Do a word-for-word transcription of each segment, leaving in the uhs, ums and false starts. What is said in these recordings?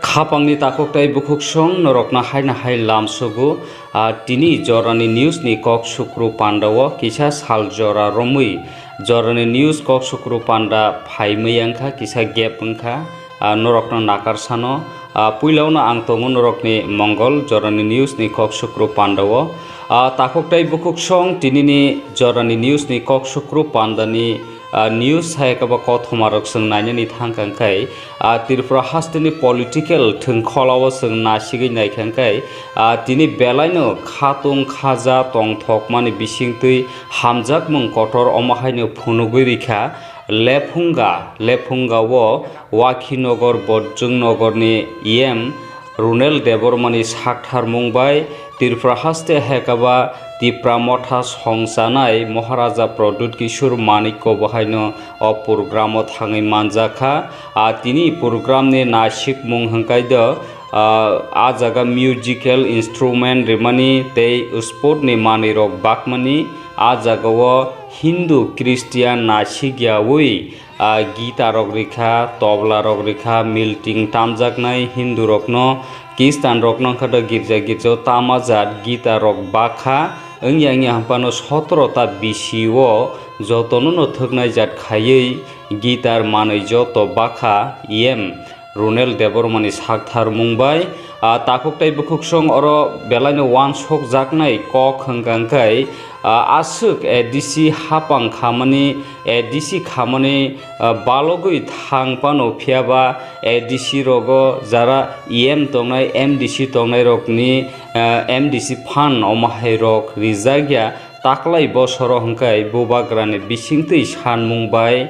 Khapangni takhuk tei bukhuksong norokno haino hai lamsogo, ah, tini jorani news ni kok sukru pandao kisa sal jora romwi jorani news kok sukru panda phaimwi wngkha, kisa gap wngkha, ah, norokno nakarsano. Ah, puilaono ang tongo norokni Mongol jorani news ni kok sukru pandao. Ah, takhuk tei bukhuksong tinini jorani news ni kok sukru pandani ah, news hai khe bo kothoma rok chwng nainani thang kha khe, ah, Tripura hasteni political thwngkholao chwng nasigwi nai kha khe, ah, tini belaino khatung khaja tongthokmani bisingtwi hamjakmung kotor omo haino phunugwi rikha Lephunga, Lephungao Wakhinogar Bojjongnogorni E M Runel Debbarmani saktharmung bai Tripura haste hai khe ba Tipra Motha songchanai Maharaja Pradyut Kishore Manikya bo haino o program o thangwi manjakha. A tini program ni naisikmung hwnkhe do, ah, a jaga musical instrument rimani tei sport ni manwi rok bakmani, a jaga o Hindu Christian naisikyawi ah, guitar rok rikha, tobla rok rikha, milting tamjaknai Hindu rokno, Christian rokno wngkha do girja girja o tamajat guitar rok bakha, wngya wngya hwnphano sotoro ta bisi o jotono no thwknai jat khaiwi guitar manwi joto bakha E M Runel Debbarmani saktharmung bai, ah, takhuk tei bukhuksong oro belaino uansukjaknai kok hwnkha khe, ah, aswk A D C hapang khamani, A D C khamani, ah, balogwi thang phano, phiya ba A D C rogo jara E M tongnai, M D C tongnai rokni, ah, M D C fund omo hai rok rijak ya. Taklai bosoro hwnkhe bubagrani bisingtwi sanmung bai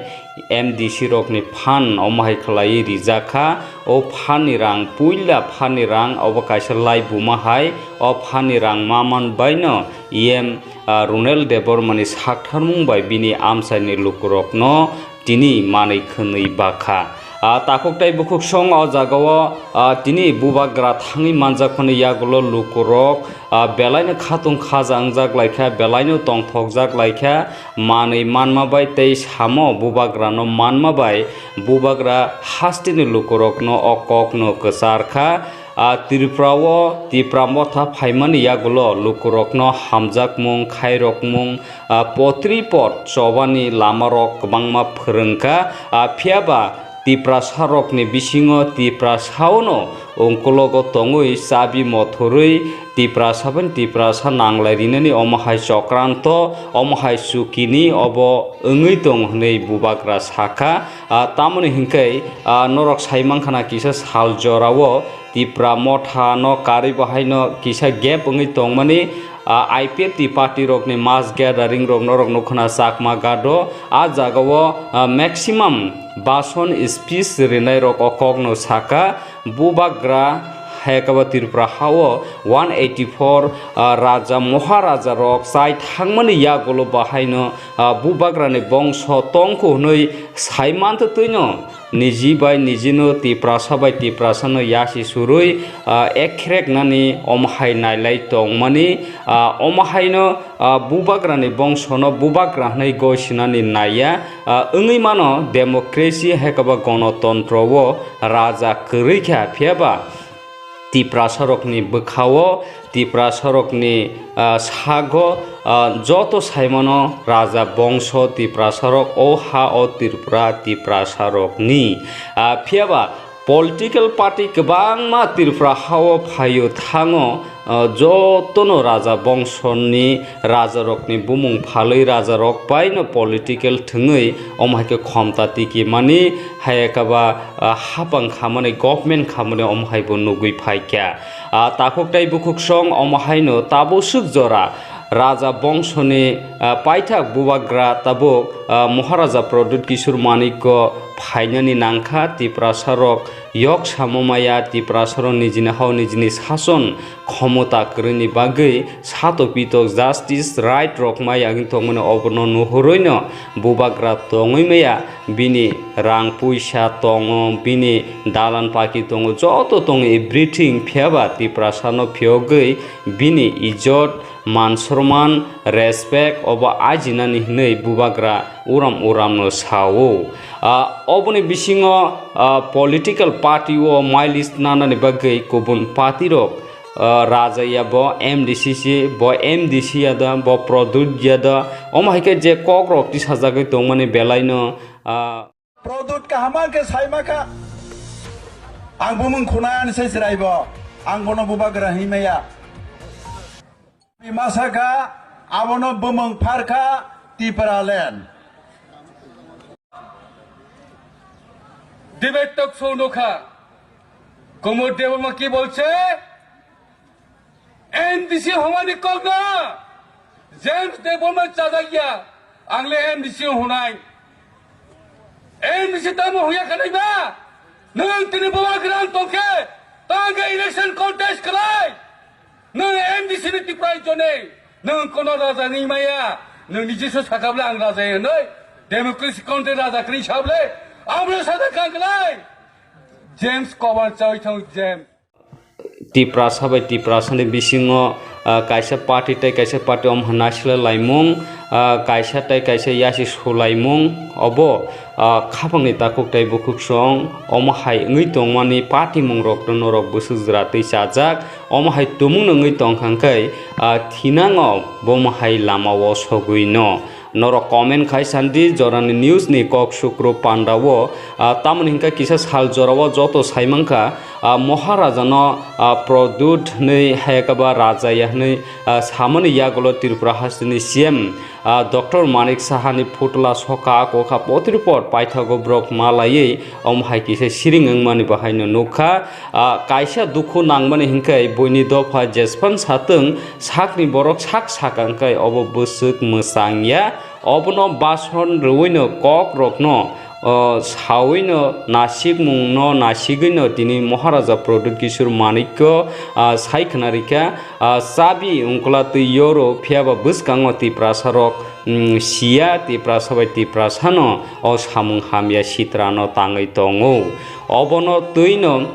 M D C rokni fund omo hai khlaiwi rijak kha. O fund ni rang, puila fund ni rang obo kaisa laibuma hai. O fund ni rang ma man baino E M ah, Runel Debbarmani saktharmung bai bini amchaini lukurokno tini manwi khwnwi bakha. Ah, takhuk tei bukhuksong o jagao, ah, tini bubagra thangwi manjakmani yagulo lukurok, ah, belaino khatung khaja wngjak laikha, belaino tongthokjak laikha, manwi manma bai tei samo bubagrano manma bai bubagra hasteni lukurokno o kokno kwcharkha. Ah, Tripura o Tipra Motha phaimani yagulo lukurokno hamjakmung, khairokmung, ah, potri pot chobani lamarok kwbangma phwrwngkha. Ah, phiya ba Tiprasa rokni bisingo Tiprasa ono ongkologo tongwi chabi mothorwi Tiprasa bai Tiprasa nanglai rinani omo hai chokranto, omo hai chukini obo wngwi tong hwnwi bubagra sakha. Ah, tamoni hinkhe, ah, norok sai mankha na kisa sal jorao Tipra Motha no karwi bo haino kisa gap wngwi tongmani, ah, I P F T party rokni mass gathering rok norok nukho na Chakma Gado. A jagao, ah, maximum bason speech rinai rok o kokno saka, bubagra hai khe bo Tripura hao one eighty four, ah, raja Maharaja rok chai thangmani yagulo bo haino, ah, bubagrani bongso tongkho hwnwi sai mantwtwino niji bai nijino Tiprasa bai Tiprasano yasi surwi, ah, ekreknani omo hai nailai tongmani, ah, omo haino, ah, bubagrani bongsono bubagra hwnwi goisinani naiya, ah, wngwi mano democracy hai khe bo gonotontro o raja kwrwi kha, phiya ba Tiprasarokni bwkhao, Tiprasarokni, ah, sago, ah, joto saimano raja bongso Tiprasarok o ha o Tripura Tiprasarokni. Ah, phiya ba political party kwbangma Tripura hao phaio thango, ah, jotono raja bongsoni rajarokni bumung phalwi rajarok paino political thwngwi omo hai khe khomta tikimani, hai khe ba, ah, hapang khamani, government khamani omo hai bo nugwi phaikha. Ah, takhuk tei bukhuksong omo haino tabuk swk jora raja bongsoni, ah, paithak bubagra tabuk, ah, Maharaja Pradyut Kishore Manikya phainani nangkha. Tiprasarok yok samo maya, Tiprasarok nijini hao nijini sason khomota kwrwini bagwi satok pitok justice right rok maya wngwi tongmani obono nuhurwino bubagra tongwi maya, bini rang puisa tongo, bini dalan paki tongo, joto tongo everything, phiya ba Tiprasano phiyogwi bini ijot, man sorman, respect obo ajinani hwnwi bubagra uram uramno sao. Ah, oboni bisingo, ah, political party o mileage nanani bagwi kubun party rok, ah, rajaya bo M D C si, bo M D C ya da, bo Pradyut ya da, omo hai khe je kok rok tisajagwi tongmani belaino, ah, Pradyut kaham khe saima kha. Ang bumung khunani se chwraibo. Ang bono bubagra hwnwi maya. Masa kha, abono bumung phar kha Tipraland. Debate talk show no kha. Komor Debbarma ki bolche? M D C hwnmani kok no James Debbarma chajak ya, ang le M D C hwnai. M D C tamo hwnya khanai ba? Nwng tini bubagra tong khe, tang khe election contest khlai. Nwng M D C ni Tiprai jone, nwng kono raja ni maya, nwng ni Jisu sakable ang raja hwnoi, democracy country raja kri sable, amro sada kang khlai. James Kobar choi thong James. Tiprasa bai Tiprasani bisingo, ah, kaisa party tei kaisa party om hwnna sila laimung, ah, kaisa tei kaisa yasi sulaimung obo, ah, khapangni takhuk tei bukhuksong omo hai wngwi tongmani patimung rokno norok bwswk jwra twi chajak omo hai tumungno wngwi tongkha hwnkhe, ah, thinango bomo hai lamao sogwino. Norok comment khai sandi jorani news ni kok sukru panda o, ah, tamoni hinkha kisa sal jora o joto saimankha, ah, Maharaja no, ah, Pradyut hwnwi hayakaba rajaya hwnwi, ah, samani yagulo Tripura hasteni C M, ah, Doctor Manik Saha ni phutla soka kokha potripot paithago borok malaiwi omo hai kisa siring wngmani bo haino nukha, ah, kaisa dukhu nangmani hinkhe buini dopha jespan satwng sakni borok sak sakang khe obo bwswk mwchang ya. Obono bason rwino kok rokno, o, sawino nasikmungno nasigwino tini Maharaja Pradyut Kishore Manikyo, ah, sai khna rikha, ah, chabi ungkla twi yoro phiyaba bwskango Tiprasa rok, mm, siya Tiprasa bai Tiprasano o samung hamya sitrano tangwi tongo. Obono twino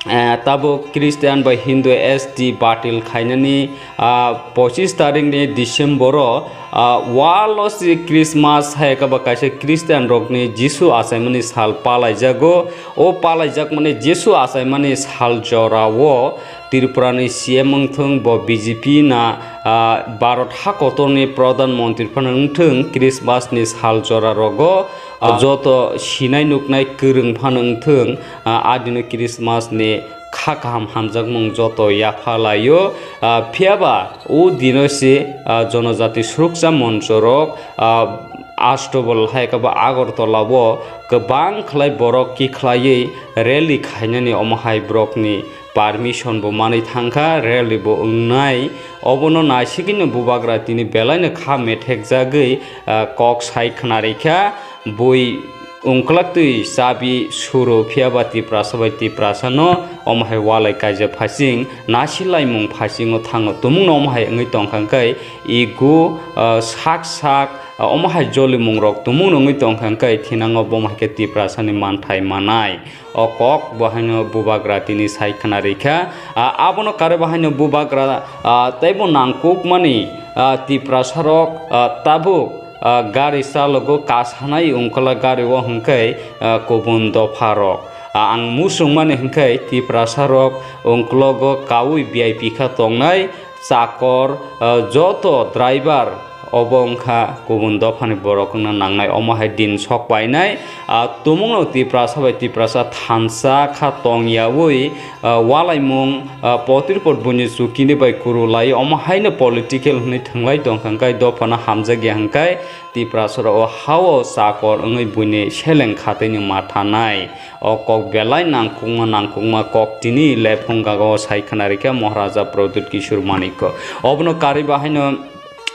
Eh, tabuk Christian bai Hindu S T batil khainani, ah, pochis tarikni December-o, ah, walo si Christmas hai khe ba kaisa Christian rokni Jisu achaimani sal palaijago. O palaijakmani Jisu achaimani sal jorao Tripurani C M wngthung bo B J P na, ah, Bharat hakotorni Pradhan Mantri phano wngthung Christmas ni sal jora rogo, ah, joto sinai nuknai kwrwng phano wngthung, ah, adino Christmas ni kha kaham hamjakmung joto yapha laio. Ah, phiyaba o dino se, ah, Jonojati Suroksa Monchorok, ah, Ashtobal hai khe ba Agartala o kwbang khlai borok ki khlaiwi rally khainani omo hai borokni permission bo manwi thangkha, rally bo wngnai. Obono naisigwino bubagra tini belaino kha methekjagwi, ah, kok sai khna rikha. Bui ungkwlaktwi chabi suro phiyaba Tiprasa bai Tiprasano omo hai walai kaijak phasing nasi laimung phasingo thango tumungno omo hai wngwi tongkha hwnkhe ego, ah, sak sak, ah, omo hai jolimungrok tumungno wngwi tongkha hwnkhe thinango bomo hai khe Tiprasani manthai manai. O kok bo haino bubagra tini sai khna rikha. Ah, abono kare bo haino bubagra, ah, teibo nangkukmani, ah, Tiprasarok, ah, tabuk, ah, gari chalogo kasanai ungkla gari o hwnkhe, ah, kubun dopharok. Ah, ang musungmani hwnkhe Tiprasarok ungklogo kaui V I P kha tongnai chakor, ah, joto driver obo wngkha kubun dophani borok wngna nangnai omo hai din sok painai. Ah, tumungno Tiprasa bai Tiprasa thansa kha tongyaui, ah, walaimung, ah, potirpot buini chukini bai kurulai omo haino political hwnwi thwnglai tongkha hwnkhe dophano hamjakya hwnkhe Tiprasarok o hao chakor wngwi buini seleng khatwini mathanai. O kok belai nangkukma nangkukma kok tini lephung gago sai khna rikha Maharaja Pradyut Kishore Manikko. Obono karwi bahaino,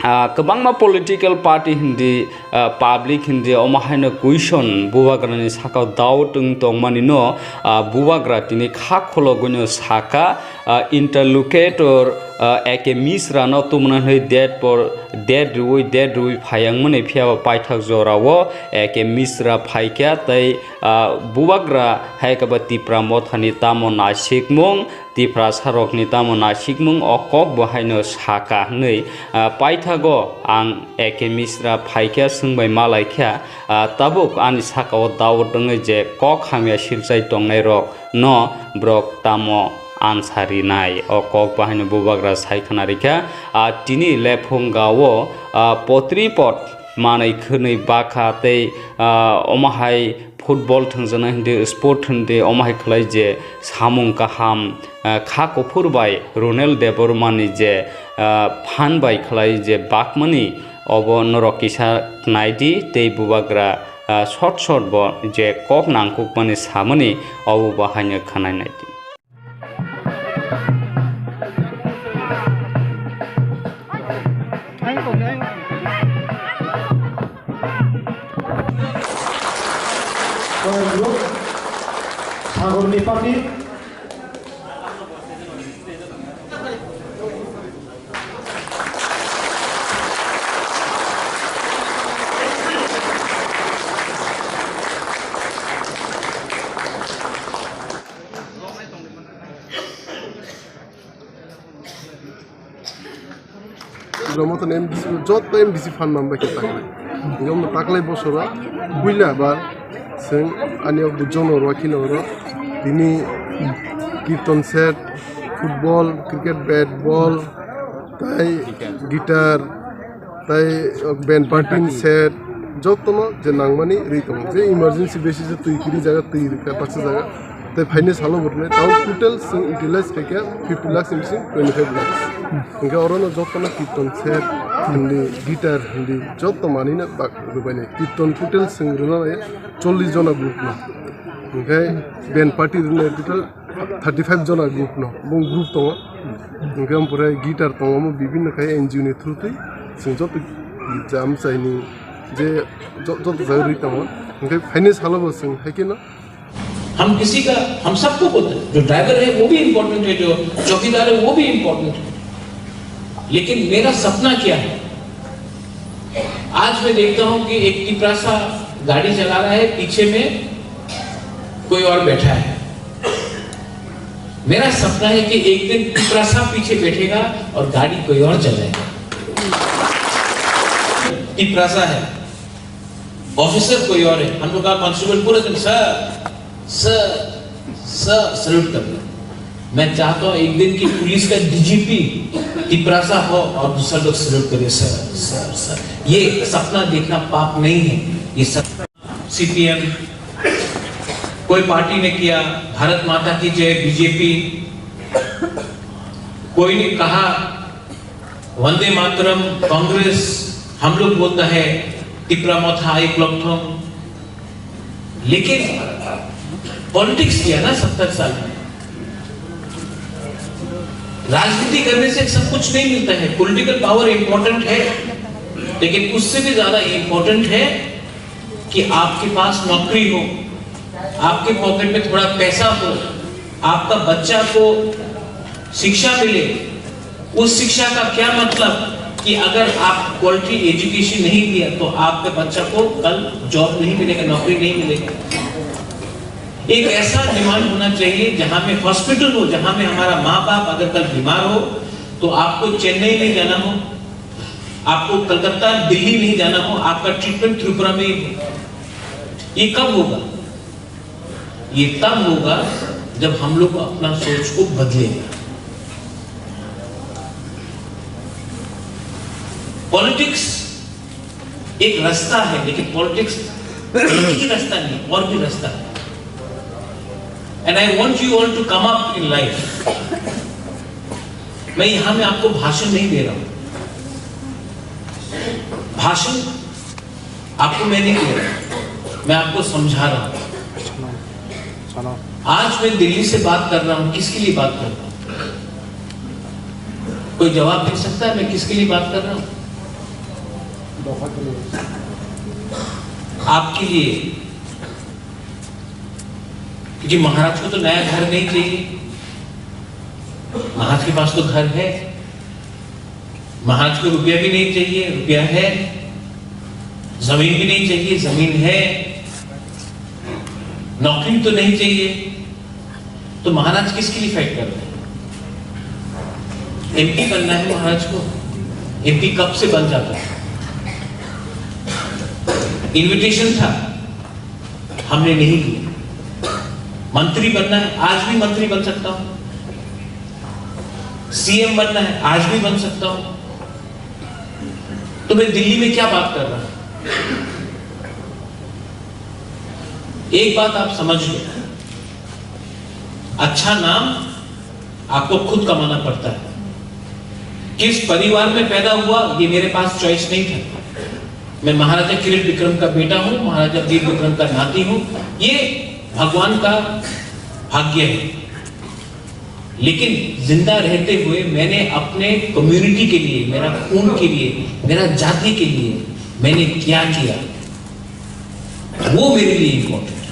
ah, kwbangma political party hindi, ah, public hindi omo haino question bubagrani sakao doubt wng tongmani no, ah, bubagra tini kha khulogwino saka, ah, interlocutor, ah, A K Misra no tumna hwnwi date por, date rwui, date rwui phayang mani, phiya ba paithak jora o A K Misra phaikha tei, ah, bubagra hai khe ba Tipra Motha ni tamo naisikmung, Tiprasa rok ni tamo naisikmung o kok bo haino saka hwnwi, ah, paithago ang A K Misra phaikha swngbai malaikha, ah, tabuk ani saka o doubt wngwi je kok hamya silchai tongnai rok no borok tamo ansa rinai, o kok bahaino bubagra sai khna rikha. Ah, tini lephunga o, ah, potri pot manwi khwnwi bakha tei, ah, omo hai football thwngjaknai hindi, sport hindi, omo hai khlai je samung kaham, ah, kha kuphur bai Ronel Debbarma ni je, ah, phan bai khlai je bakmani, obo norok kisa nai di tei bubagra, ah, short short bo je kok nangkukmani samani obo bo haino khwnai nai di. Sagor ni party. Jomo to M D C, joto M D C phan man bai khe taklai. Jomo taklai bosoro puila bar seng ani o bujong no rwa khino ro. Tini kirtan set, football, cricket bat, ball, tai guitar, tai band party set, jotono je nangmani ri tongo. Je emergency basis e twi kiri jaga, twi rikha baksa jaga. Tai phaini salo bo rwnai, tao total sing utilize khaikha fifty lakhs ni bising twenty five lakhs. Hingke orono jotono kirtan set, hindi, guitar, hindi, joto manino bak rwbainai. Kirtan total sing rwnai chollish jona group no. Hingke band party rwnai total thirty five jona group no, bong group tongo. Hingke ampore guitar tongo, omo bibinno khai N G O ni through twi chwng joto jam chaini je jo-, joto jaga rwi tongo. Hingke phaini salo bo chwng hai kheno हम किसी का, हम सबको बोलते हैं, जो ड्राइवर है वो भी इंपॉर्टेंट है, जो चौकीदार है वो भी इंपॉर्टेंट है। लेकिन मेरा सपना क्या है? आज मैं देखता हूं कि एक तिपरासा गाड़ी चला रहा है, पीछे में कोई और बैठा है। मेरा सपना है कि एक दिन तिपरासा पीछे बैठेगा और गाड़ी कोई और चलाएगा। तिपरासा है, ऑफिसर कोई और है, हम लोग का कांस्टेबल पूरे दिन सर, सर, सर सल्यूट कर रहे हैं। मैं चाहता हूं एक दिन की पुलिस का डीजीपी तिपरासा हो और दूसरा लोग सल्यूट करे, सर, सर, सर। ये सपना देखना पाप नहीं है, ये सपना सीपीएम कोई पार्टी ने किया, भारत माता की जय, बीजेपी, कोई ने कहा वंदे मातरम, कांग्रेस, हम लोग बोलता है तिपरा मथा एक लॉकथम, लेकिन पॉलिटिक्स किया ना सत्तर साल में। राजनीति करने से सब कुछ नहीं मिलता है, पॉलिटिकल पावर इंपॉर्टेंट है, लेकिन उससे भी ज्यादा इंपॉर्टेंट है कि आपके पास नौकरी हो, आपके पॉकेट में थोड़ा पैसा हो, आपका बच्चा को शिक्षा मिले। उस शिक्षा का क्या मतलब कि अगर आप क्वालिटी एजुकेशन नहीं दिया तो आपके बच्चा को कल जॉब नहीं मिलेगा, नौकरी नहीं मिलेगा। एक ऐसा डिमांड होना चाहिए जहां में हॉस्पिटल हो, जहां में हमारा माँ बाप अगर कल बीमार हो तो आपको चेन्नई नहीं जाना हो, आपको कलकत्ता, दिल्ली नहीं जाना हो, आपका ट्रीटमेंट त्रिपुरा में ही हो। ये कब होगा? ये तब होगा जब हम लोग अपना सोच को बदलेंगे। पॉलिटिक्स एक रास्ता है, लेकिन पॉलिटिक्स एक ही रास्ता नहीं, और भी रास्ता है। And I want you all to come up in life। मैं यहां में आपको भाषण नहीं दे रहा हूं, भाषण आपको मैं नहीं दे रहा, मैं आपको समझा रहा हूं। आज मैं दिल्ली से बात कर रहा हूं, किसके लिए बात कर रहा हूं? कोई जवाब दे सकता है मैं किसके लिए बात कर रहा हूं? आपके लिए। क्योंकि महाराज को तो नया घर नहीं चाहिए, महाराज के पास तो घर है। महाराज को रुपया भी नहीं चाहिए, रुपया है, जमीन भी नहीं चाहिए, जमीन है, नौकरी तो नहीं चाहिए, तो महाराज किसके लिए फाइट कर रहे हैं? एमपी बनना है महाराज को। एमपी कब से बन जाता है? इनविटेशन था, हमने नहीं लिया। मंत्री बनना है, आज भी मंत्री बन सकता हूं। सीएम बनना है, आज भी बन सकता हूं। तो मैं दिल्ली में क्या बात कर रहा हूं? एक बात आप समझ लो, अच्छा नाम आपको खुद कमाना पड़ता है। किस परिवार में पैदा हुआ, ये मेरे पास चॉइस नहीं था। मैं महाराजा किरीट विक्रम का बेटा हूं, महाराजा वीर विक्रम का नाती हूं, ये भगवान का भाग्य है। लेकिन जिंदा रहते हुए मैंने अपने कम्युनिटी के लिए, मेरा खून के लिए, मेरा जाति के लिए मैंने क्या किया, वो मेरे लिए इंपॉर्टेंट है।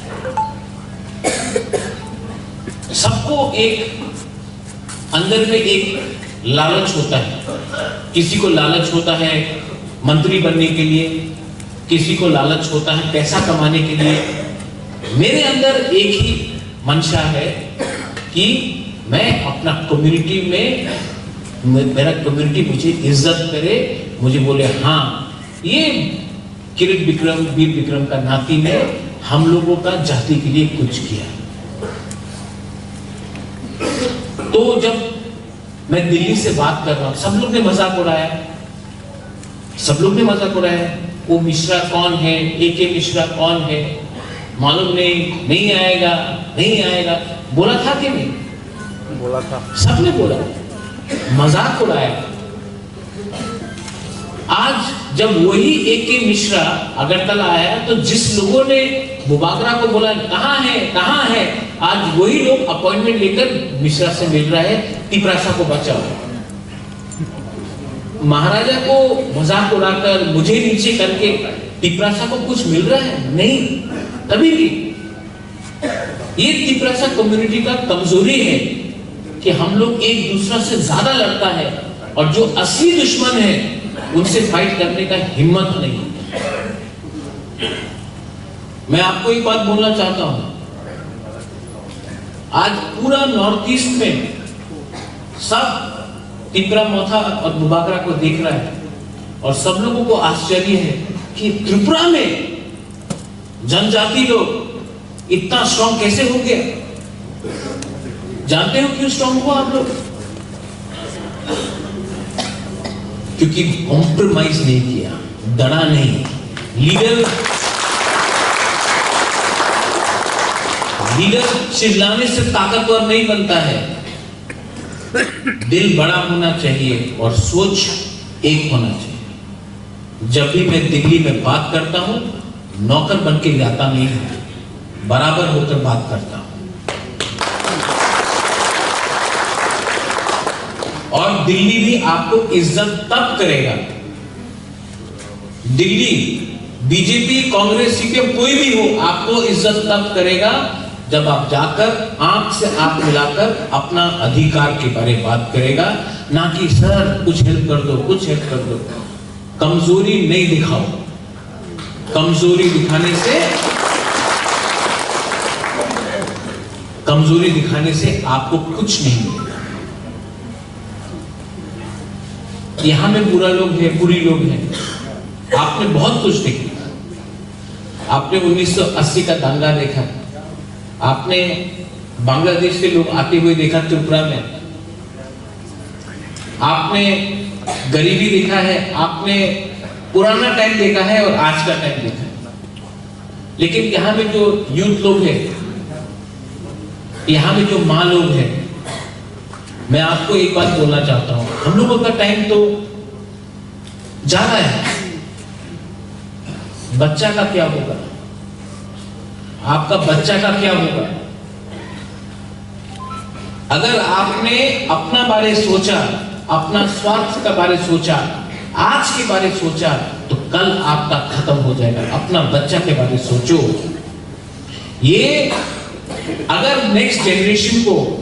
सबको एक अंदर में एक लालच होता है। किसी को लालच होता है मंत्री बनने के लिए, किसी को लालच होता है पैसा कमाने के लिए। मेरे अंदर एक ही मंशा है कि मैं अपना कम्युनिटी में, मे-, मेरा कम्युनिटी मुझे इज्जत करे, मुझे बोले, "हाँ, ये किरीट विक्रम, वीर विक्रम का नाती ने हम लोगों का जाति के लिए कुछ किया।" तो जब मैं दिल्ली से बात कर रहा हूं, सब लोग ने मजाक उड़ाया, सब लोग ने मजाक उड़ाया। वो मिश्रा कौन है, एके मिश्रा कौन है, मालूम नहीं, नहीं आएगा, नहीं आएगा, बोला था कि नहीं? बोला था। सबने बोला, मजाक उड़ाया। आज जब वही एके मिश्रा अगरतला आया, तो जिस लोगों ने बुबागरा को बोला, "कहाँ है, कहाँ है?" आज वही लोग अपॉइंटमेंट लेकर मिश्रा से मिल रहा है, "तिपरासा को बचाओ।" महाराजा को मजाक उड़ाकर, मुझे नीचे करके तिपरासा को कुछ मिल रहा है? नहीं, कभी भी। ये तिपरासा कम्युनिटी का कमजोरी है कि हम लोग एक दूसरा से ज्यादा लड़ता है और जो असली दुश्मन है, उनसे फाइट करने का हिम्मत नहीं होता। मैं आपको एक बात बोलना चाहता हूं, आज पूरा नॉर्थ ईस्ट में सब तिपरा मोथा और बुबागरा को देख रहा है और सब लोगों को आश्चर्य है कि त्रिपुरा में जनजाति लोग इतना स्ट्रांग कैसे हो गया? जानते हो क्यों स्ट्रांग हुआ आप लोग? क्योंकि कॉम्प्रोमाइज नहीं किया, डरा नहीं। लीडर, लीडर चिल्लाने से ताकतवर नहीं बनता है। दिल बड़ा होना चाहिए और सोच एक होना चाहिए। जब भी मैं दिल्ली में बात करता हूं, नौकर बन के जाता नहीं हूं, बराबर होकर बात करता हूं। और दिल्ली भी आपको इज्जत तब करेगा, दिल्ली बीजेपी, कांग्रेस, सीपीएम कोई भी हो, आपको इज्जत तब करेगा जब आप जाकर आंख से आंख मिलाकर अपना अधिकार के बारे में बात करेगा, ना कि "सर, कुछ हेल्प कर दो, कुछ हेल्प कर दो।" कमजोरी नहीं दिखाओ। कमजोरी दिखाने से, कमजोरी दिखाने से आपको कुछ नहीं मिलेगा। यहाँ में बुरा लोग हैं, बुरी लोग हैं। आपने बहुत कुछ देखा। आपने उन्नीस सौ अस्सी का दंगा देखा। आपने बांग्लादेश से लोग आते हुए देखा त्रिपुरा में। आपने गरीबी देखा है, आपने पुराना टाइम देखा है और आज का टाइम देखा है। लेकिन यहाँ में जो यूथ लोग हैं, यहाँ में जो माँ लोग हैं, मैं आपको एक बात बोलना चाहता हूँ, हम लोगों का टाइम तो जा रहा है। बच्चा का क्या होगा? आपका बच्चा का क्या होगा? अगर आपने अपना बारे सोचा, अपना स्वार्थ का बारे सोचा, आज के बारे सोचा, तो कल आपका खत्म हो जाएगा। अपना बच्चा के बारे सोचो। ये अगर नेक्स्ट जनरेशन को,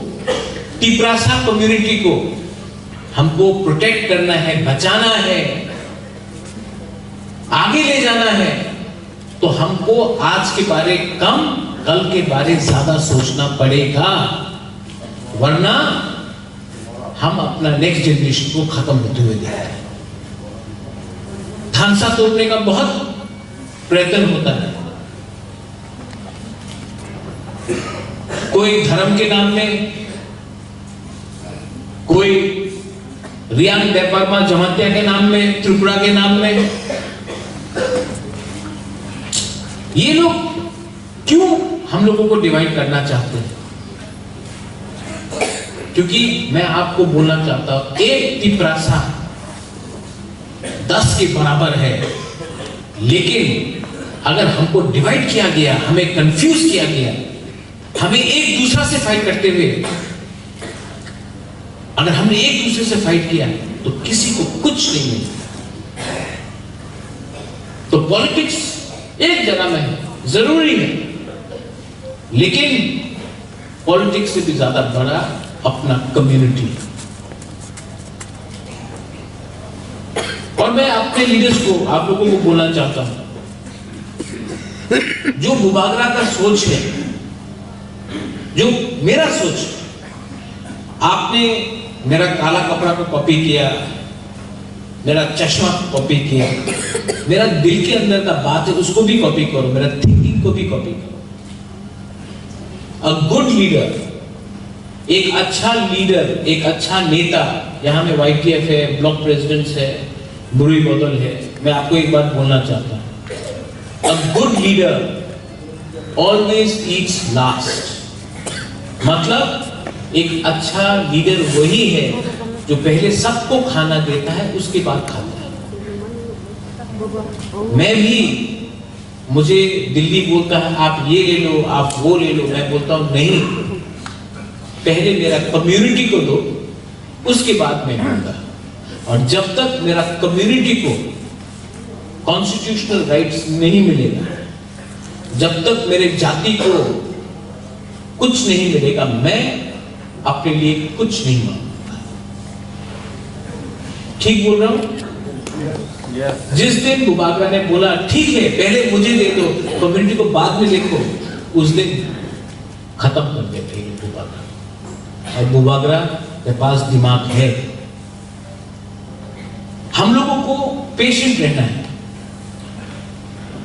तिपरासा कम्युनिटी को हमको प्रोटेक्ट करना है, बचाना है, आगे ले जाना है, तो हमको आज के बारे कम, कल के बारे ज्यादा सोचना पड़ेगा, वरना हम अपना नेक्स्ट जनरेशन को खत्म होते हुए देख रहे हैं। थानसा तोड़ने का बहुत प्रयत्न होता है, कोई धर्म के नाम में, कोई रियांग देबबर्मा जमातिया के नाम में, त्रिपुरा के नाम में। ये लोग क्यों हम लोगों को डिवाइड करना चाहते हैं? क्योंकि मैं आपको बोलना चाहता हूं, एक तिपरासा दस के बराबर है, लेकिन अगर हमको डिवाइड किया गया, हमें कंफ्यूज किया गया, हमें एक दूसरा से फाइट करते हुए, अगर हमने एक दूसरे से फाइट किया, तो किसी को कुछ नहीं मिलेगा। तो पॉलिटिक्स एक जगह में है, जरूरी है, लेकिन पॉलिटिक्स से भी ज्यादा बड़ा अपना कम्युनिटी। और मैं अपने लीडर्स को, आप लोगों को बोलना चाहता हूं, जो बुबागरा का सोच है, जो मेरा सोच, आपने मेरा काला कपड़ा को कॉपी किया, मेरा चश्मा को कॉपी किया, मेरा दिल के अंदर का बात है, उसको भी कॉपी करो, मेरा थिंकिंग को भी कॉपी करो। अ गुड लीडर, एक अच्छा लीडर, एक अच्छा नेता, यहाँ में वाईटीएफ है, ब्लॉक प्रेसिडेंट्स है, मुरई बदल है, मैं आपको एक बात बोलना चाहता हूँ, a good leader always eats last। मतलब, एक अच्छा लीडर वही है जो पहले सबको खाना देता है, उसके बाद खाता है। मैं भी, मुझे दिल्ली बोलता है, "आप ये ले लो, आप वो ले लो।" मैं बोलता हूँ, "नहीं, पहले मेरा कम्युनिटी को दो, उसके बाद मैं लूंगा।" और जब तक मेरा कम्युनिटी को कॉन्स्टिट्यूशनल राइट्स नहीं मिलेगा, जब तक मेरे जाति को कुछ नहीं मिलेगा, मैं अपने लिए कुछ नहीं मांगूंगा। ठीक बोल रहा हूं? जिस दिन बुबागरा ने बोला, "ठीक है, पहले मुझे दे दो, कम्युनिटी को बाद में देखो," उस दिन खत्म कर देते हैं बुबागरा। और बुबागरा के पास दिमाग है। हम लोगों को पेशेंट रहना है।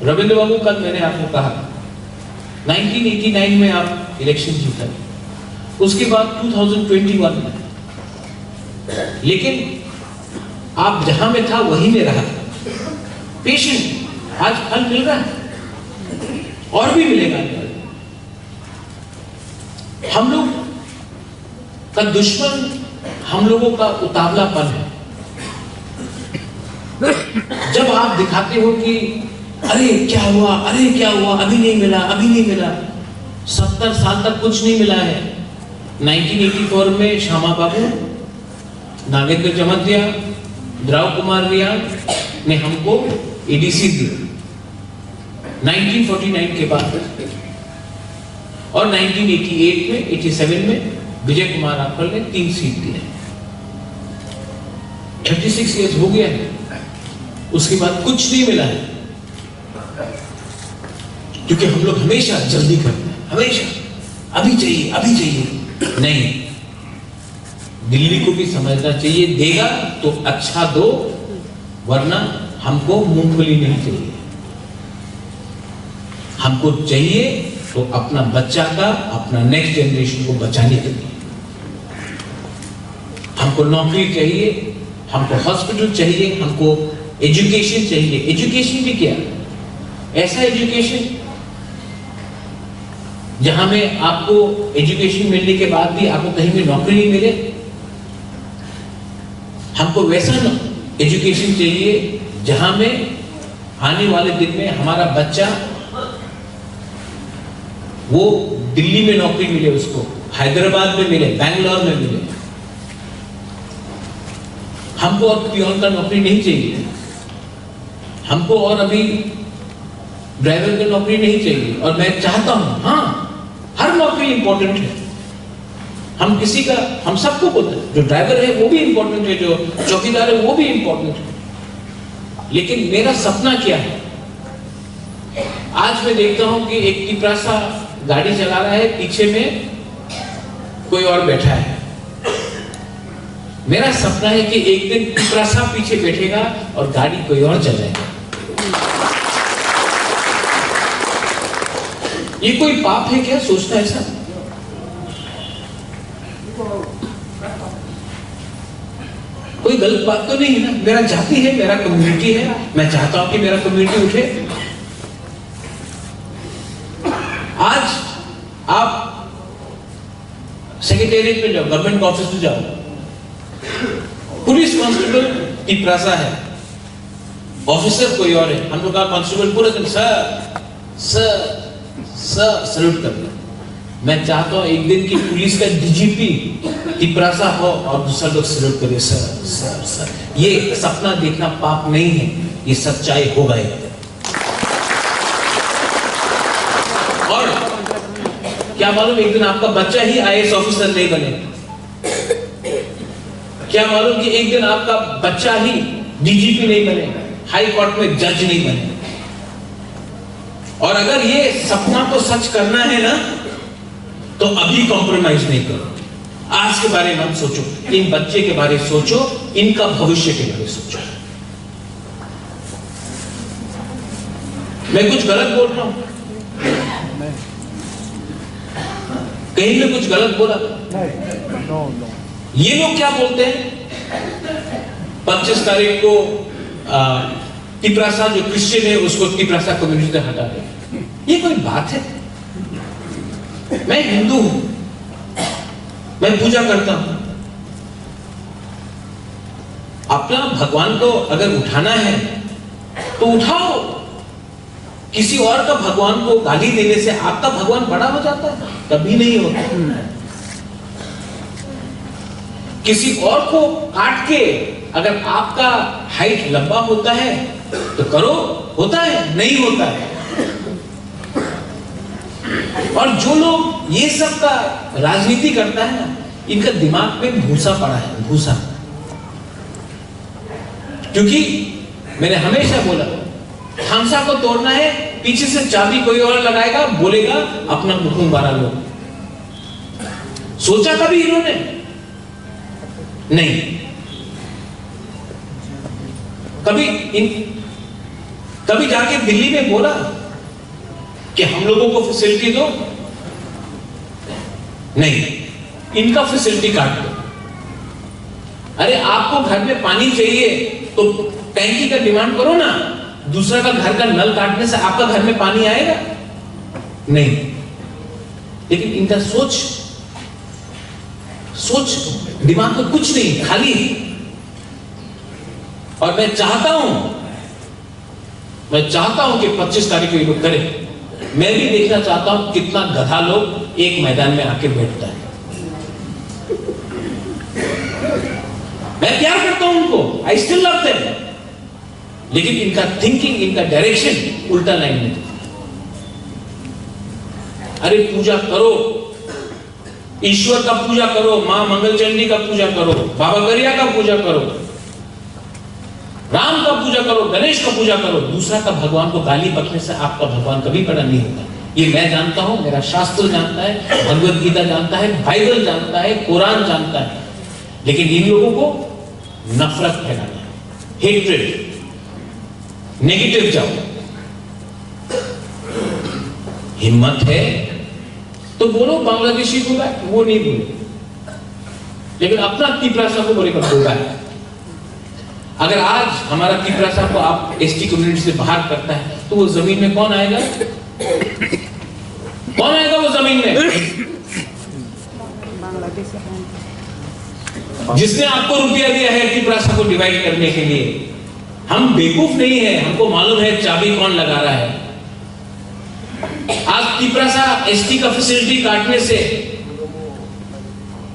रविंद्र बाबू, कल मैंने आपको कहा, नाइनटीन एटी नाइन में आप इलेक्शन जीता, उसके बाद टू थाउजेंड ट्वेंटी वन में, लेकिन आप जहां में था, वहीं में रहा। पेशेंट, आज फल मिल रहा है और भी मिलेगा। हम लोग का दुश्मन हम लोगों का उतावलापन है। जब आप दिखाते हो कि "अरे क्या हुआ, अरे क्या हुआ, अभी नहीं मिला, अभी नहीं मिला", सत्तर साल तक कुछ नहीं मिला है। नाइनटीन एटी फ़ोर में श्यामा बाबू, नागेंद्र जमातिया, द्राव कुमार रियांग ने हमको एडीसी दिया नाइनटीन फ़ोर्टी नाइन के बाद, और नाइनटीन एटी एट में, एटी सेवन में विजय कुमार राठौर ने तीन सीट दिए। थर्टी सिक्स ईयर्स हो गया है, उसके बाद कुछ नहीं मिला है, क्योंकि हम लोग हमेशा जल्दी करते हैं, हमेशा अभी चाहिए, अभी चाहिए। नहीं, दिल्ली को भी समझना चाहिए, देगा तो अच्छा दो, वरना हमको मूंगफली नहीं चाहिए। हमको चाहिए तो अपना बच्चा का, अपना नेक्स्ट जनरेशन को बचाने के लिए। हमको नौकरी चाहिए, हमको हॉस्पिटल चाहिए, हमको एजुकेशन चाहिए। एजुकेशन भी क्या? ऐसा एजुकेशन जहां में आपको एजुकेशन मिलने के बाद भी आपको कहीं भी नौकरी नहीं मिले। हमको वैसा एजुकेशन चाहिए जहां में आने वाले दिन में हमारा बच्चा वो दिल्ली में नौकरी मिले उसको, हैदराबाद में मिले, बैंगलोर में मिले। हमको अब पियोन का नौकरी नहीं चाहिए, हमको और अभी ड्राइवर की नौकरी नहीं चाहिए। और मैं चाहता हूं, हाँ, हर नौकरी इंपॉर्टेंट है, हम किसी का, हम सबको बोलते हैं, जो ड्राइवर है वो भी इंपॉर्टेंट है, जो चौकीदार है वो भी इंपॉर्टेंट है, लेकिन मेरा सपना क्या है? आज मैं देखता हूं कि एक तिपरासा गाड़ी चला रहा है, पीछे में कोई और बैठा है। मेरा सपना है कि एक दिन तिपरासा पीछे बैठेगा और गाड़ी कोई और चलाएगा। ये कोई पाप है क्या सोचना ऐसा? कोई गलत बात तो नहीं है ना? मेरा जाति है, मेरा कम्युनिटी है, मैं चाहता हूं कि मेरा कम्युनिटी उठे। आज आप सेक्रेटेरिएट में जाओ, गवर्नमेंट ऑफिस में जाओ, पुलिस कांस्टेबल तिपरासा है, ऑफिसर कोई और है, हम लोग का कांस्टेबल पूरे दिन सर, सर, सर सल्यूट करते हैं। मैं चाहता हूं एक दिन की पुलिस का डीजीपी तिपरासा हो और दूसरा लोग सल्यूट करे, सर, सर, सर। ये सपना देखना पाप नहीं है, ये सच्चाई होगा एक दिन। और क्या मालूम, एक दिन आपका बच्चा ही आईएएस ऑफिसर नहीं बने, क्या मालूम कि एक दिन आपका बच्चा ही डीजीपी नहीं बने, हाई कोर्ट में जज नहीं बने। और अगर ये सपना को सच करना है ना, तो अभी कॉम्प्रोमाइज नहीं करो। आज के बारे में मत सोचो, इन बच्चे के बारे सोचो, इनका भविष्य के बारे सोचो। मैं कुछ गलत बोल रहा हूं? कहीं मैं कुछ गलत बोला? ये लोग क्या बोलते हैं, पच्चीस तारीख को आ, तिपरासा जो क्रिश्चियन है उसको तिपरासा कम्युनिटी से हटा दे, ये कोई बात है? मैं हिंदू हूं, मैं पूजा करता हूं। अपना भगवान को अगर उठाना है तो उठाओ। किसी और का भगवान को गाली देने से आपका भगवान बड़ा हो जाता है? कभी नहीं होता। किसी और को काट के अगर आपका हाइट लंबा होता है तो करो, होता है, नहीं होता है। और जो लोग ये सब का राजनीति करता है ना, इनका दिमाग में भूसा पड़ा है, भूसा। क्योंकि मैंने हमेशा बोला, थामसा को तोड़ना है, पीछे से चाबी कोई और लगाएगा, बोलेगा, "अपना मुखुम बारा लो।" सोचा कभी इन्होंने? नहीं। कभी इन, कभी जाके दिल्ली में बोला कि हम लोगों को फैसिलिटी दो? नहीं, इनका फैसिलिटी काट दो। अरे, आपको घर में पानी चाहिए तो टैंकी का डिमांड करो ना, दूसरा का घर का नल काटने से आपका घर में पानी आएगा? नहीं। लेकिन इनका सोच, सोच, दिमाग में कुछ नहीं, खाली है। और मैं चाहता हूं, मैं चाहता हूं कि पच्चीस तारीख को ये लोग करें। मैं भी देखना चाहता हूं कितना गधा लोग एक मैदान में आके बैठता है। मैं प्यार करता हूं उनको, I still love them, लेकिन इनका थिंकिंग, इनका डायरेक्शन उल्टा लाइन में। अरे, पूजा करो, ईश्वर का पूजा करो, माँ मंगल चंडी का पूजा करो, बाबा गरिया का पूजा करो, राम का पूजा करो, गणेश का पूजा करो। दूसरा का भगवान को गाली बकने से आपका भगवान कभी बड़ा नहीं होगा। ये मैं जानता हूं, मेरा शास्त्र जानता है, भगवत गीता जानता है, बाइबल जानता है, कुरान जानता है, लेकिन इन लोगों को नफरत फैलाना है, हेट्रेड, नेगेटिव जाओ। हिम्मत है तो बोलो, बांग्लादेशी को बैक, वो नहीं बोले, लेकिन अपना तिपरासा को बोलेगा, गो बैक। अगर आज हमारा तिपरासा को आप एसटी कम्युनिटी से बाहर करता है तो वो जमीन में कौन आएगा? कौन आएगा वो जमीन में? जिसने आपको रुपया दिया है तिपरासा को डिवाइड करने के लिए, हम बेवकूफ नहीं है, हमको मालूम है चाबी कौन लगा रहा है। आज तिपरासा एसटी का फैसिलिटी काटने से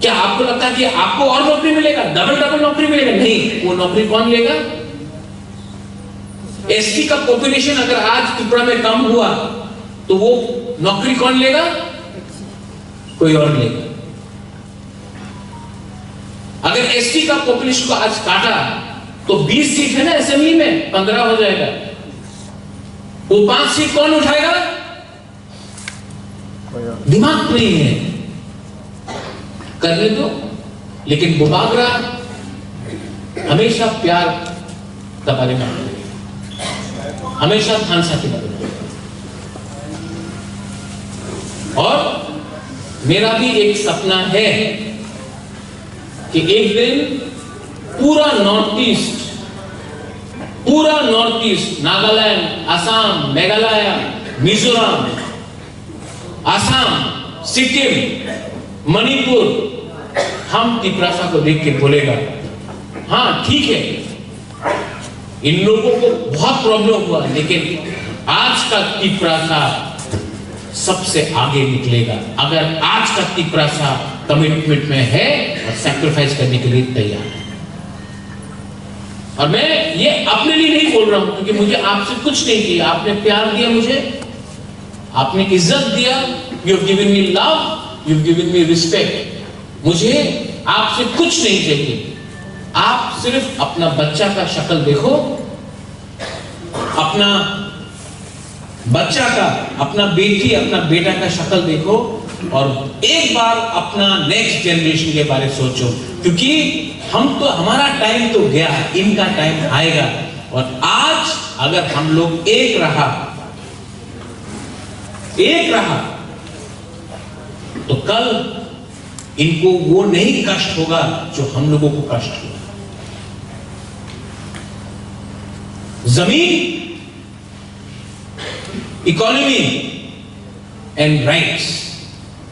क्या आपको लगता है कि आपको और नौकरी मिलेगा, डबल डबल नौकरी मिलेगा? नहीं। वो नौकरी कौन लेगा? एसटी का पॉपुलेशन अगर आज त्रिपुरा में कम हुआ तो वो नौकरी कौन लेगा? कोई और लेगा। अगर एसटी का पॉपुलेशन को आज काटा तो बीस सीट है ना असेंबली में, पंद्रह हो जाएगा। वो पांच सीट कौन उठाएगा? दिमाग नहीं है, करने दो। लेकिन बुबागरा हमेशा प्यार का बारे में, हमेशा थानसा के बारे में। और मेरा भी एक सपना है कि एक दिन पूरा नॉर्थ ईस्ट, पूरा नॉर्थ ईस्ट, नागालैंड, असम, मेघालय, मिजोरम, असम, सिक्किम, मणिपुर, हम तिपरासा को देख के बोलेगा, हाँ, ठीक है, इन लोगों को बहुत प्रॉब्लम हुआ, लेकिन आज का तिपरासा सबसे आगे निकलेगा। अगर आज का तिपरासा कमिटमेंट में है और सैक्रिफाइस करने के लिए तैयार है। और मैं ये अपने लिए नहीं बोल रहा हूं, क्योंकि मुझे आपसे कुछ नहीं चाहिए। आपने प्यार दिया मुझे, आपने इज्जत दिया, you have given me love, you have given me respect। मुझे आपसे कुछ नहीं चाहिए। आप सिर्फ अपना बच्चा का शक्ल देखो, अपना बच्चा का, अपना बेटी, अपना बेटा का शक्ल देखो और एक बार अपना नेक्स्ट जनरेशन के बारे सोचो, क्योंकि हम तो, हमारा टाइम तो गया, इनका टाइम आएगा। और आज अगर हम लोग एक रहा, एक रहा, तो कल इनको वो नहीं कष्ट होगा जो हम लोगों को कष्ट हुआ। जमीन, economy and rights,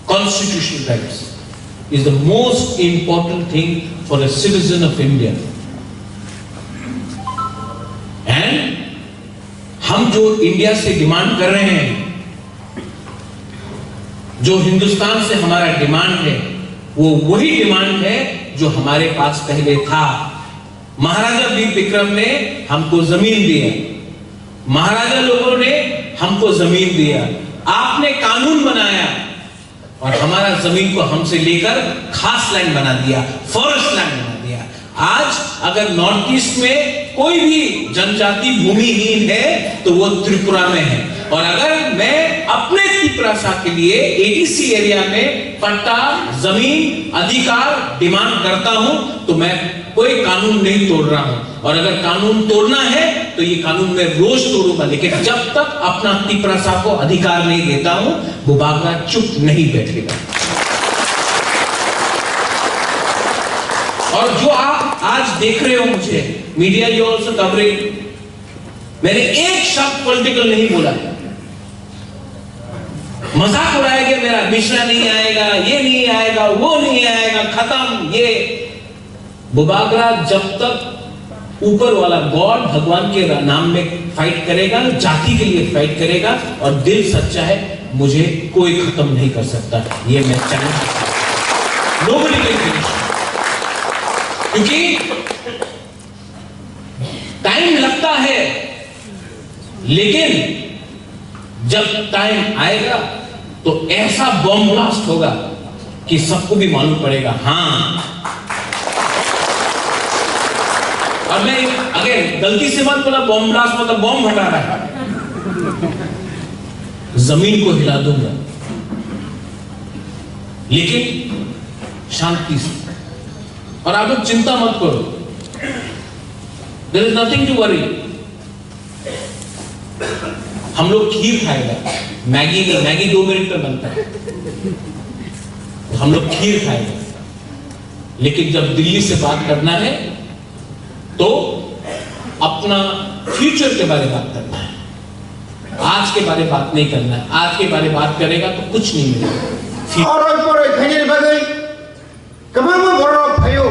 constitutional rights is the most important thing for a citizen of India. And हम जो इंडिया से डिमांड कर रहे हैं, जो हिंदुस्तान से हमारा डिमांड है, वो वही डिमांड है जो हमारे पास पहले था। महाराजा वीर विक्रम ने हमको जमीन दिया, महाराजा लोगों ने हमको जमीन दिया, आपने कानून बनाया और हमारा जमीन को हमसे लेकर खास लैंड बना दिया, फॉरेस्ट लैंड बना दिया। आज अगर नॉर्थ ईस्ट में कोई भी जनजाति भूमिहीन है तो वो त्रिपुरा में है। और अगर मैं अपने तिपरासा के लिए एडीसी एरिया में पट्टा, जमीन, अधिकार डिमांड करता हूं तो मैं कोई कानून नहीं तोड़ रहा हूं। और अगर कानून तोड़ना है तो ये कानून मैं रोज तोड़ूंगा, लेकिन जब तक अपना तिपरासा को अधिकार नहीं देता हूं, वो बागरा चुप नहीं बैठेगा। और जो आप आज देख रहे हो मुझे, मीडिया, यू ऑल्सो कवरिंग, मैंने एक शब्द पॉलिटिकल नहीं बोला। मजाक उड़ाया गया मेरा, मिश्रा नहीं आएगा, ये नहीं आएगा, वो नहीं आएगा, खत्म। ये बुबागरा जब तक ऊपर वाला गॉड भगवान के रा-, नाम में फाइट करेगा, जाति के लिए फाइट करेगा और दिल सच्चा है, मुझे कोई खत्म नहीं कर सकता। ये मैं चैलेंज, nobody can finish। क्योंकि टाइम लगता है, लेकिन जब टाइम आएगा तो ऐसा बॉम्ब ब्लास्ट होगा कि सबको भी मालूम पड़ेगा। हाँ, और मैं अगेन गलती से मत बोला बॉम्ब ब्लास्ट, मतलब बॉम्ब फटा रहा है, जमीन को हिला दूंगा, लेकिन शांति से। और आप लोग चिंता मत करो, there is nothing to worry। हम लोग खीर खाएगा, मैगी नहीं, मैगी दो मिनट में बनता है। हम लोग खीर खाएगा, लेकिन जब दिल्ली से बात करना है तो अपना फ्यूचर के बारे बात करना है, आज के बारे बात नहीं करना है। आज के बारे बात करेगा तो कुछ नहीं मिलेगा। Oroi poroi khainani bagwi kwbangma borok phaio.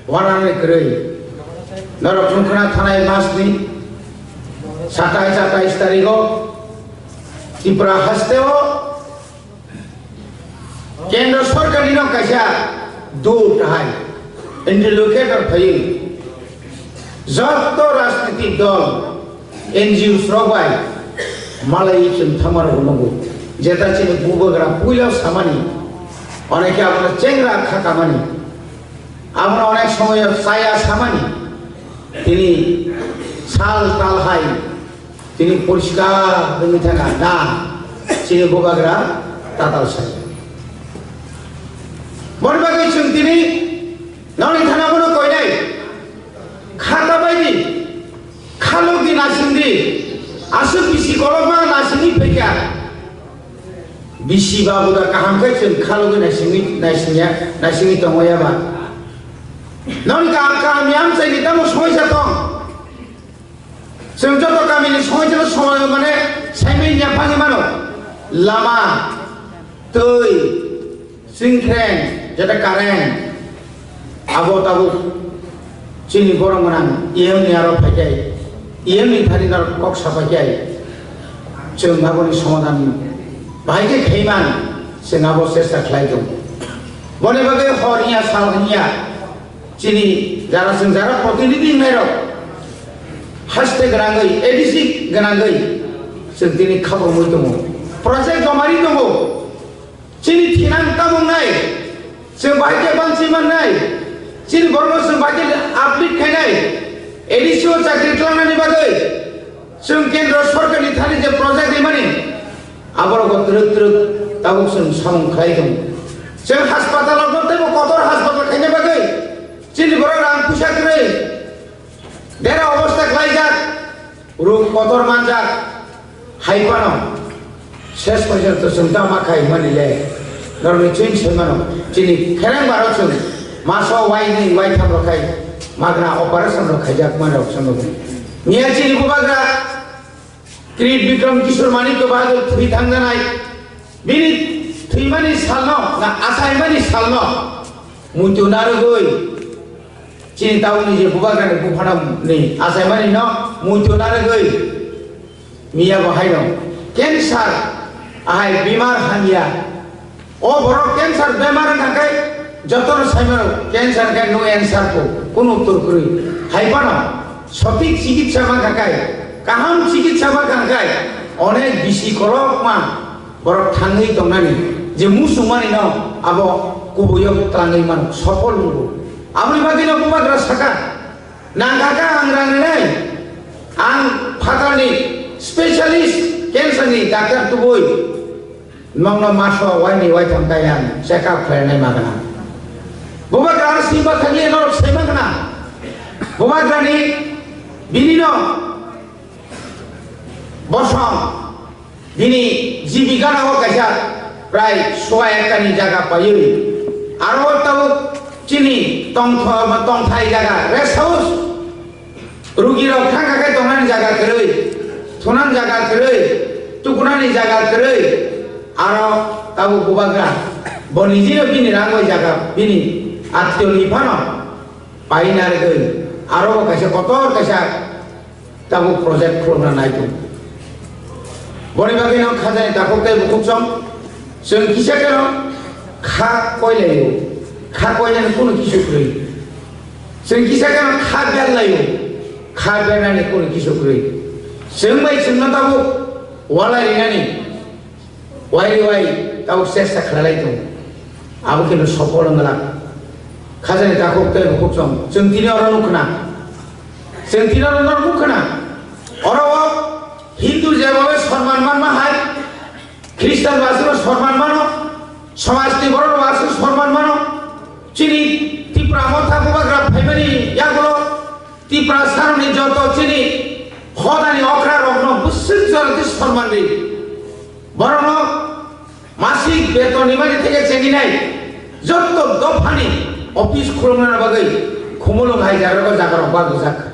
Wanani kwrwi. Norok chwng khna thanai masni satais atais tarigo Tripura hasteo Kendra sorkarni no kaisa dut hai interlocutor phaiwi joto rajnitik dol, N G Os rok bai malai chwng thangma rok nukgo. Jeta chini bubagra puila samani, onekhe abono chengra kha kamani. Abono onek somoyo chaya samani, tini sal tal hai tini poriskar wngwi thangkha da, chini bubagra tatal sai. Boni bagwi chwng tini noni thana bono koinai khata baidi khalokdi nasingdi, aswk bisi kolokma nasingwi phaikha. Bisi babu da kaham khe chwng khalogwi naisingwi, naisingya, naisingwi tongo ya ba. Noni ka-, kami amchaini tamo somoisa tong. Chwng joto kamini somoisa no somoisa mane saimani yaphangwi mano. Lama, twi, singkreng, jeta current, abo tabuk chini borok gwnang E M ni aro phaikai, E M ni thani norok kok sapaikai, chwng aboni somadhan bahai khe khaiman, chwng abo chesta khlai tongo. Boni bagwi hor hiya sal hiya chini jara chwng jara protinidhi wngnairok haste gwnangwi, A D C gwnangwi chwng tini khabangwi tongo, project jomari tongo. Chini thinang tabuk nai, chwng bahai khe banchi mannai, chini borokno chwng bahai khe uplift khainai, A D C o chakri tlangnani bagwi chwng kendro sorkarni thani je project rimani, aborokbo twrwk twrwk tabuk chwng samung khlai tongo. Chwng haspatal rokno teibo kotor haspatal khaina bagwi chini borok rang puisa kwrwi dera obostha khlaijak. Ruk kotor manjak, hai phano ses porjonto chwng tama khai mani le, norokni chwng sai mano, chini khereng baro chwng maso waini waitham rok khai magna operation rok khaijak mani rok chwng nugo. Miya chini bubagra Kri Bikram Kishore Manikya Bahadur thwi thangjanai, bini thwimani salno na achaimani salno muitu narwgwi Chini tabukni je bubagrani buphanani achaimani no muitu narwgwi miya bo haino cancer ahai bemar hamya. O borok cancer bemar wngkha khe jotono saimano cancer khe no answer ko, kunu uttor kwrwi. Hai phano sothik chikitsa mankha khe, kaham chikitsa mankha khe onek bisi kolokma borok thangwi tongnani je muchungmani no abo kubuio twlangwi mano, sopol wngo. Aboni bagwino bubagra saka, nangkha khe ang rang rinai, ang phatarni specialist cancer ni doctor tubui nokno maso waini waitham kaiya ang check up khlainai magana. Bubagra aro simba thangwi norok saima gana. Bubagrani bini no Bosong, bini jibi gana o kaisa prai sowa ekani jaga paiwi. Aro tabuk chini tongtho-, tongthai jaga, rest house. Rugi rok thangkha khe tongnani jaga kwrwi, thunani jaga kwrwi, tukunani jaga kwrwi. Aro tabuk bubagra. Bo nijino bini rangwi jaga, bini atwini phano. Painargwi aro bo kaisa kotor kaisa tabuk project khulumna naitung. Boni bagwi no khajani takhuk tei bukhuk chong, chwng kisa kheno kha koilaio, kha koinani kunu kisu kwrwi. Chwng kisa kheno kha berlaio, kha bernani kunu kisu kwrwi. Chwng bai chwngno tabuk walai rinani. Wai wai tabuk chesta khlailai tongo. Abo khe no sopol wng glak. Khajani takhuk tei bukhuk chong. Chwng tini oro nukha na. Chwng tini oro no nukha na. Oro o Hindu jeba bai sonman manma hai. Khristan ba aswk sonman mano. Somaj ni borok ba aswk sonman mano. Chini Tipra motha bubagra phaimani yagulo Tipra saroni joto chini hodani okra rokno bwswk jorati sonman ri. Borokno masik beton ni mani theke chenginai jotto dophani office khulumna bagwi khumulwng hai jaga jaga rok bagwi jak.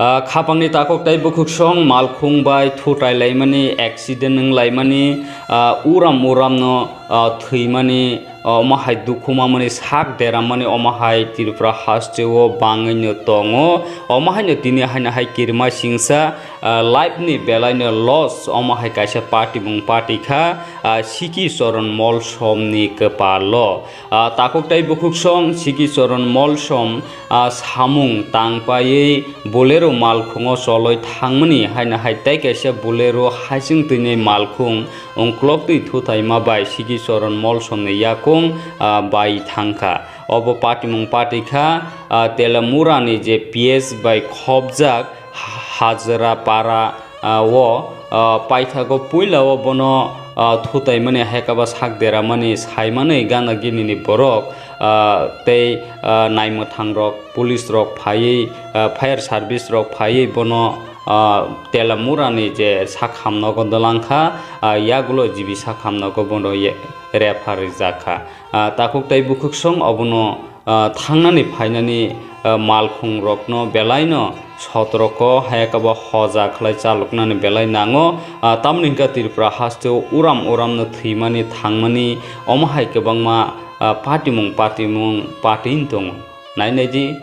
Ah, khapangni takhuk tei bukhuk song malkhung bai thutai laimani, accident wng laimani, ah, uram uramno, ah, thwimani, omo hai dukhu mamani sak deramani, omo hai Tripura haste o bangwi no tongo, omo haino tini haino hai kirima singsa, ah, life ni belai no loss, omo hai kaisa patimung pati kha, ah, Siki Choron Molsom ni kwpal o. Ah, takhuk tei bukhuk song Siki Choron Molsom, ah, samung tang paiwi Bolero malkhung o choloi thangmani haino hai tei kaisa Bolero hasing twi ni malkhung ungklok twi thuthaima bai Siki Choron Molsom ni yakung, ah, bai thang kha. Obo patimung pati kha, ah, Telamura ni je P S bai khopjak Hajra para, ah, o, ah, paithago puila o bono, ah, thutaimani hai kaba sak deramani saimanwi gana gini ni borok, ah, tei, ah, naimwthang rok, police rok phaiwi, ah, fire service rok phaiwi bono, ah, Telamura ni je sak hamnogo dwlang kha, ah, yagulo G B sak hamnogo bono ye-, refer rijak kha. Ah, takhuk tei bukhuk song obono, ah, thangnani phainani, ah, malkhung rokno belai no sotroko hai kabo hoja khlai chaloknani belai nango. Ah, tamoni hwnkhe Tripura hasteo uram uram no thwimani thangmani omo hai kwbangma, ah, patimung patimung patin tongo. Nai nai di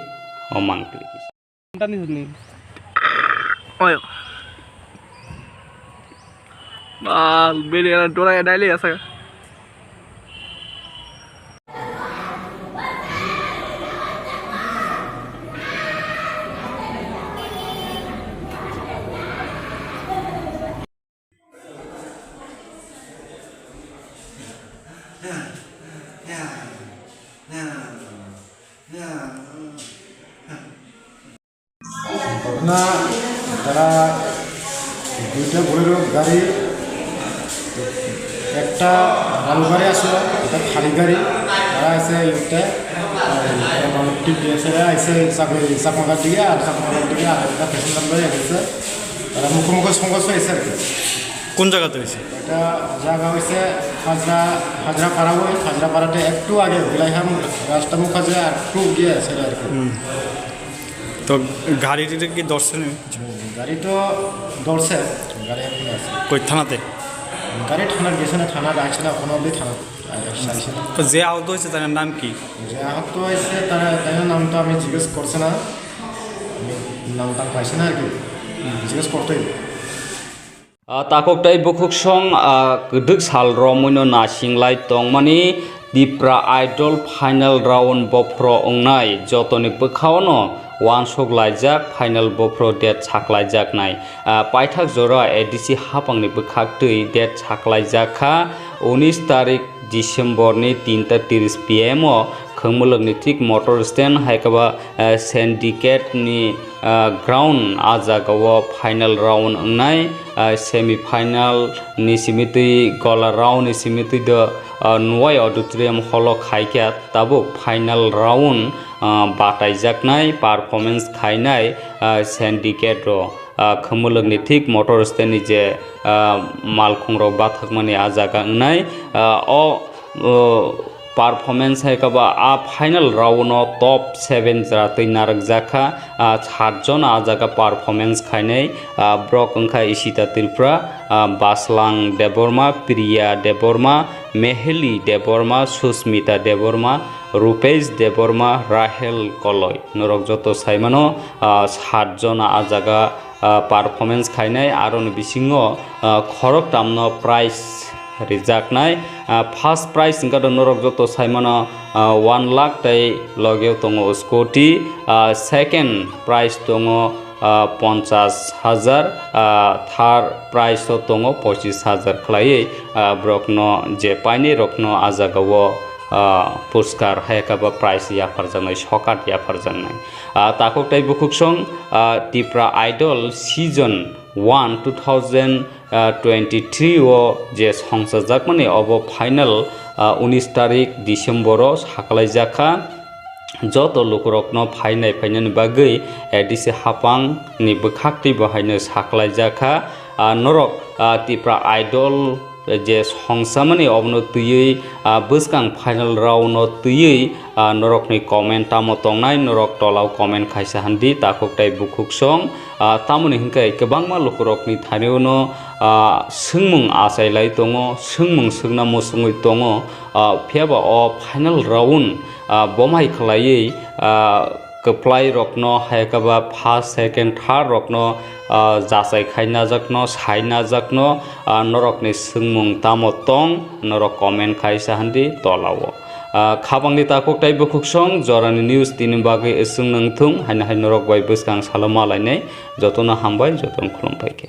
o mangpili. Tani hwnwi. Oyo. Bal, beri ana dora ya daily asa. ঘটনা তারা দুইটা বোলেরো গাড়ি, একটা ভালো গাড়ি আসলো, এটা খালি গাড়ি। তারা আছে একটা, আহ, টিপ দিয়েছে, আছে চাকরি চাকমাঘাট দিকে, আর চাকমাঘাট দিকে আর একটা প্যাসেঞ্জার গাড়ি এসেছে। তারা মুখোমুখি সংঘর্ষ হয়েছে আর কি। কোন জায়গাতে হয়েছে? এটা জায়গা হয়েছে হাজরা, হাজরাপাড়া, ওই হাজরাপাড়াতে একটু আগে বিলাইহাম রাস্তা মুখ আছে, আর একটু গিয়ে আছে আর কি। হুম। তো গাড়িটিতে কি ধরছে না কিছু? হুম, গাড়ি তো ধরছে, গাড়ি এখনো আছে। কই থানাতে? গাড়ি থানার গেছে না, থানার আসছে না, এখনো অবধি থানা আসছে না। তো যে আহত হয়েছে তার নাম কি? যে আহত হয়েছে তার, তার নাম তো আমি জিজ্ঞেস করছি না, আমি নাম টাম পাইছি না আর কি, জিজ্ঞেস করতেই। Ah, takhuk tei bukhuk song, ah, kwdwk sal romwino nasinglai tongmani Tipra Idol final round bophro wngnai jotoni bwkhaono uansuk laijak final bophro date saklaijaknai. Ah, paithak jora A D C hapangni bwkhaktwi date saklaijak kha unis tarik December ni tinta tiris P M o Khumulwkni thik motor stand hai khe ba, eh, Syndicate ni, eh, ground, ah jaga o final round wngnai, eh, semi final ni simi twi gola round ni simi twi do, eh, Nwai Auditorium hall o khai khe tabuk final round, eh, bataijaknai performance khainai, eh, Syndicate rok. Ah, Khumulwkni thik motor stand ni je, ah, malkhung rok bathakmani ah jaga wngnai, ah, o, o, performance hai khe ba ah final round o top seven jora twi narwkjak kha, ah, sat jon ah jaga performance khainai, ah, borok wngkha Ishita Tripura, ah, Baslang Debbarma, Priya Debbarma, Meheli Debbarma, Susmita Debbarma, Rupesh Debbarma, Rahel Koloi. Norok joto saimano, ah, sat jona ah jaga, ah, performance khainai, aroni bisingo, ah, khoroktamno prize rijaknai. Ah, first prize hwnkhe norok joto saimano, ah, one lakh tei logeo tongo scooty, ah, second prize tongo, ah, ponchas hajar, ah, third prize o tongo pochis hajar khlaiwi, ah, borokno je painai rokno ah jaga o, ah, puruskar hai khe ba prize yapharjaknai, sokat yapharjaknai. Ah, takhuk tei bukhuk song, ah, Tipra Idol season one two thousand twenty three o je songchajakmani obo final, ah, unis tarik December o saklaijak kha. Joto lukurokno phainai phainani bagwi A D C hapang ni bwkhaktwi bo haino saklaijak kha. Ah, norok, ah, Tipra Idol je songchamani obono twiwi, ah, bwskang final round o twiwi, ah, norokni comment tamo tongnai, norok tolao comment khaisa handi, takhuk tei bukhuk song. Ah, tamoni hwnkhe kwbangma lukurokni thani-o no, ah, swngmung achailai tongo, swngmung swngna muchungwi tongo. Ah, phiyaba o final round, ah, bomai khlaiwi, ah, kwplai rokno, hai khe ba first, second, third rokno, ah, jachai khaina jakno, saina jakno, ah, norokni swngmung tamo tong, norok comment khai sa handi tolao. Ah, khabangni takhuk tei bukhuksong jorani news tini bagwi swng nang thung, haino hai norok bai bwskang salo malainai. Jotono hambai, jotono khulum pai khe.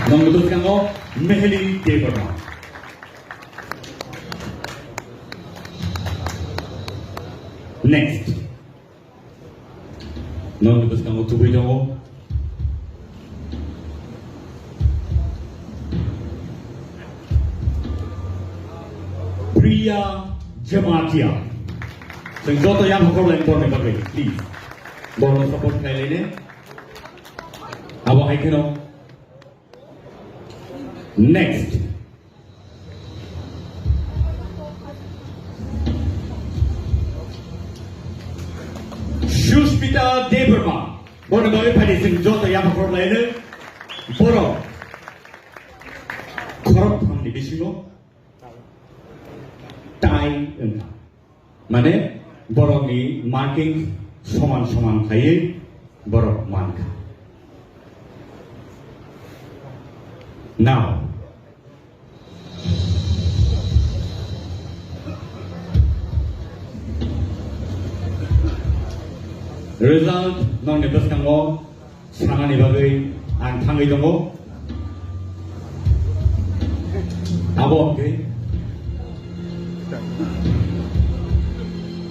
Nongni bwskango Meheli Debbarma. Next. Nongni bwskango tubui tongo Priya Jamatia. Chwng joto yang hokor lain borni bagwi, please. Borno support khlai laine. Abo hai kheno. Next. Suspita Debbarma. Borni bagwi phaidi chwng joto yapha khorok laino. Borok khorok thamni bisingo tie wngkha. Mane borokni marking soman soman khaiwi borok mankha. Now, result nokni bwskango sanani bagwi ang thangwi tongo. Abo hwnkhe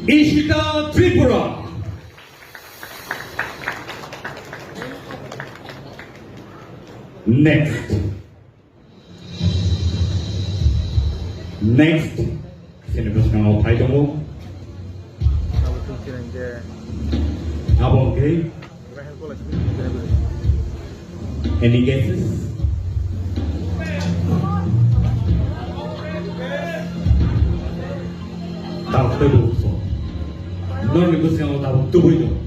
Ishita Tripura. Next. Next. Sini bwskango phai tongo. Abo wngkhe. Any guesses? Tabuk tei bubuso. Norokni bwskango tabuk tubui tongo.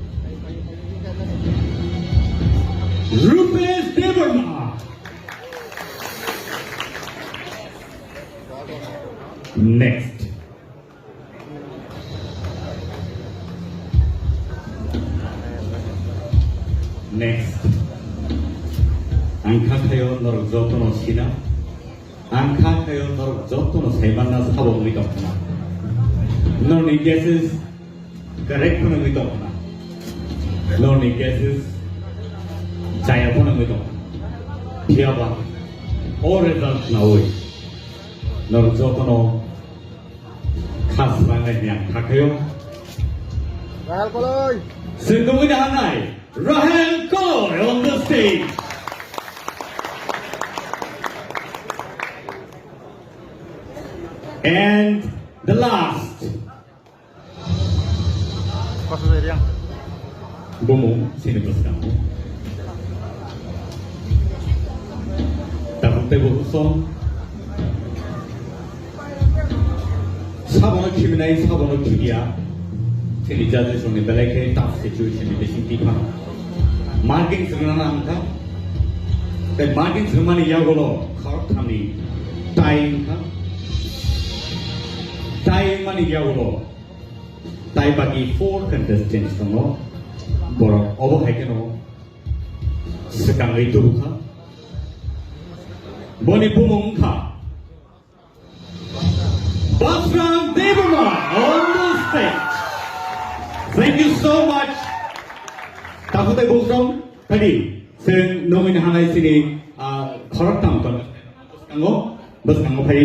Rupesh Debbarma. Next. Next. Ang kha khayo norok jotono sina. Ang kha khayo norok jotono saimanna sabo wngwi tongkha. Norokni guesses correct phano wngwi tongkha. Norokni guesses jaya phano wngwi tongkha. Phiyaba o result nawi norok jotono Khasrangnai ni ang kha khayo. Rahel Koloi. Sengkukni hanai, Rahel Koloi on the stage. And the last. Bumung sini bwskango. Tabuk tei bo song. Sabono khiminai, sabono khimiya. Chini judges rokni belai khe tough situation ni bising twi phano. Marking swrwngna nang kha. Tei marking swrwngmani yagulo khoroktham ni tie wngkha. Tie wngmani yagulo tai baki four contestants tongo. Borok obo hai kheno swkangwi tubukha. Boni bumung wngkha Basrang Debbarma on the stage. Thank you so much. Takhuk tei Bujrong, tadi, seng nongin hanai sini, ah, khoroktham kon. Bwskango, bwskango phai